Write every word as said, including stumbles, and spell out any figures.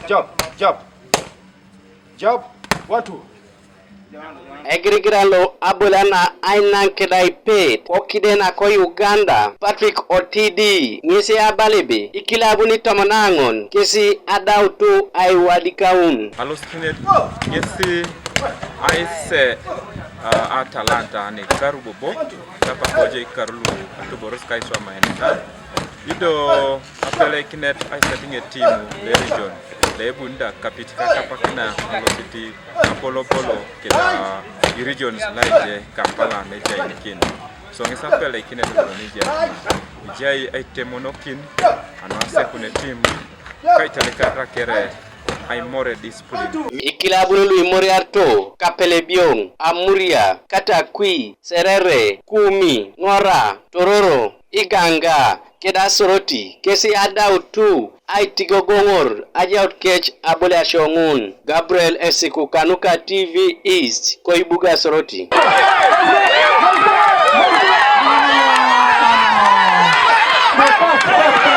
Jab, jab, jab. One, two. Egirigiran lo abulana ainaŋ keda ipet kokiden ako Uganda, Patrick Otidi ŋesi abalibi ikilabuni tomon aŋon kesi adautu aiwadikaun. Alosikinet ŋesi aise uh, atalanta ni karu bobo kapakoje ikaru lu atuboros kaiswamaenita ido apeleikinet aisatiŋ etimu le region leibuni da kapit kakapakina ŋolositi apolopolo keda iregions laije Kampala nejainikin. So ŋes apeleikinet kolonija ijai aitemonokin anu asekun etimu kaitelekar kere aimore discipline. Ikilabuni luimoriarito Kapelebioŋ, Amuria, Katakwi, Serere, Kumi, Ŋora, Tororo, Iganga, keda Soroti kesi adautu aitigogoŋor ajaut kec aboliasio ŋun. Gabriel Esiku kanuka T V East koibuga Soroti.